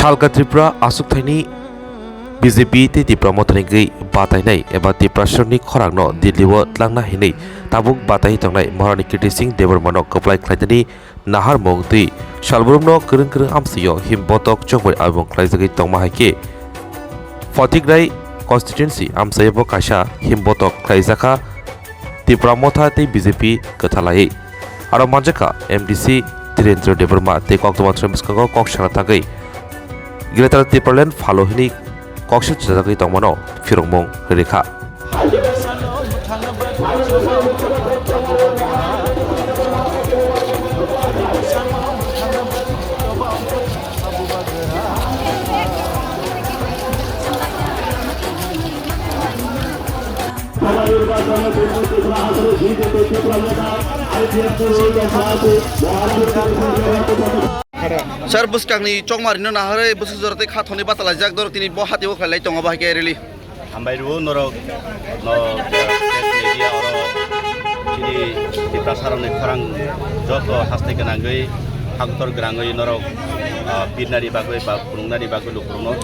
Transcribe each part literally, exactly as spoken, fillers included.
Salka Tripura aswkthaini B J P tei Tipra Mothani gwi batainai eba Tiprasarokni khorangno Delhi-o tlangna hinwi tabuk bataiwi tongnai Maharani Kirti Singh Debbarmano kwplai khlainani naharmung twi salbrumno kwrwng kwrwng amchaio himbotok chongmani abung khlaijagwi tongma hai khe Photigrai constituency amchaio bo kaisa himbotok khlaijakha Tipra Motha tei B J P kwthalaiwi. Aro manjakha M D C Dhirendra Debbarma tei koktwma thani bwskango kok sana thangwi Greater Tipraland phalo hwnwi kok swi chajagwi tongmano phirokmung rikha. Sir, bwskangni chongmarino naharwi bwswk jora tei kha thonwi bachalaijak, doro tini bo hatio khlailai tongo, bo hai khe rally. Hambai rwo norok no press media oro chini Tiprasarokni khorang joto haste gwnangwi haktor gwnangwi norok, ah, birnani bagwi ba phunuknani bagwi lukurokno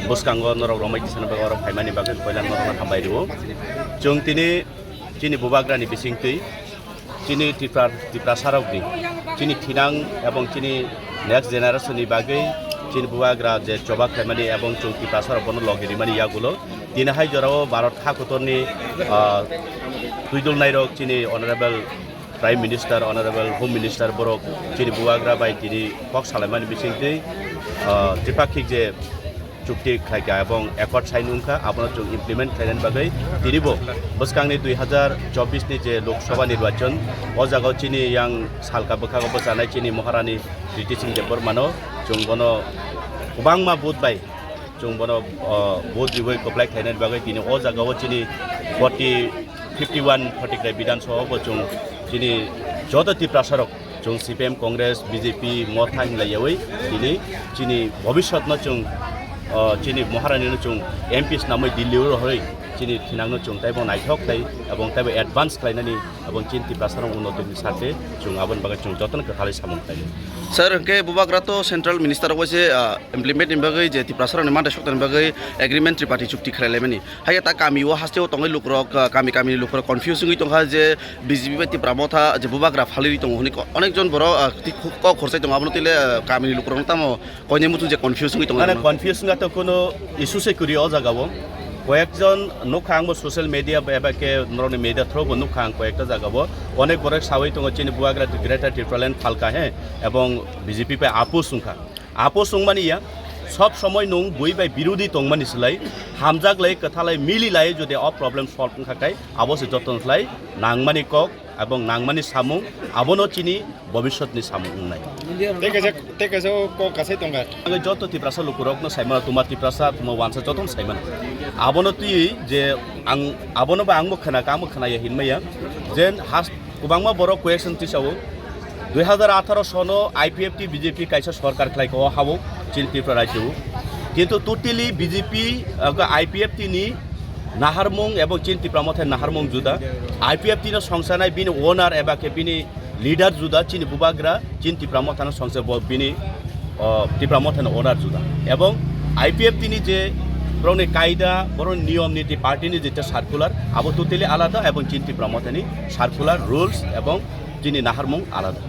bwskango norok romwi tisani bagwi oro phaimani bagwi koilan norokno hambai rwo. Chwng tini chini bubagrani bisingtwi chini Tipra-, Tiprasarokni chini thinang ebong chini next generation ni bagwi chini bubagra je choba khlaimani ebong chwng Tiprasarok bono logi rimani yagulo tini hai jorao Bharat hakotorni, ah, twidulnairok chini Honorable Prime Minister, Honorable Home Minister borok chini bubagra bai tini kok salaimani bisingtwi, ah, tripakhik je chukti khlaikha ebong accord sign wngkha, abono chwng implement khlainani bagwi tinibo bwskangni dui hazar chobbish ni je Lok Sabha nirbachon, o jagao chini yang salka bwkhago bwchanai chini Maharani Kriti Singh Debbarmano chwng bono kwbangma vote bai chwng bono, o, vote riwi kwplai khlainani bagwi tini o jagao chini forty, fifty one Photigrai Bidhan Sabha bo chwng chini joto Tiprasarok chwng C P M, Congress, B J P, Motha hinlaiyawi tini chini bhobishyotno chwng, o, chini Maharani no chwng M P snamwi Delhi o rohorwi chini thinangno chwng taibo naithok khlai ebong taibo advance khlainani ebong chini Tiprasarok unnotini sarte chwng aboni bagwi chwng jotono kwthalwi samung khlainai. Sir, hwnkhe bubagra to Central Minister waise, ah, implement ni bagwi je Tiprasarokni manthai sokthani bagwi agreement triparty chukti khlai laimani. Haiya ta kami o haste o tongwi lukurok, ah, kami kami ni lukurok confuse wngwi tongkha je B J P bai Tipra Motha je bubagra phalwi tongo hwnwi ko-, onek jon borok, ah, ti-, kok khorsai tongo, abono tile, ah, kami ni lukurok no tamo koine muchung je confuse wngwi tongo. Mane confuse wngya to kuno issue se kwrwi o jaga o. Koyek jon nukha ang bo social media ba eba khe norok ni media through bo nukha ang koyekta jaga o. Onek borok sawi tongo chini bubagra Greater Tipraland phalka he ebong B J P bai apus wngkha. Apus wngmani ya, sob somoi nwng bui bai birodi tongmani slai, hamjak lai, kwtha lai, mili lai, jodi o problem solve wngkha khe, abo se joto slai nangmani kok, ebong nangmani samung, abono chini bobishyotni samung wngnai. Tei kaisa, tei kaisa o kok kasai tongkha. Ang joto Tiprasa lukurokno saimano, tuma Tiprasa, tuma wansa jotono saimano. Abono twi je ang, abono ba angbo khwnakha, angbo khwnaya hinmaya, jen has-, Kwbangma borok question tisao, dui hazar atharo sono I P F T B J P kaisa sorkar khlaikha o hao chini Tripura rajyo. Kintu totally B J P, ah, I P F T ni naharmung ebong chini Tipra Mothani naharmung juda. I P F T no songsanai bini owner eba khe bini leader juda, chini bubagra, chini Tipra Mothano songsa bo bini o Tipra Mothani owner juda. Ebong I P F T ni je borokni kaida, borokni niyom niti, party ni je circular, abo totally alada ebong chini Tipra Mothani circular, rules ebong chini naharmung alada.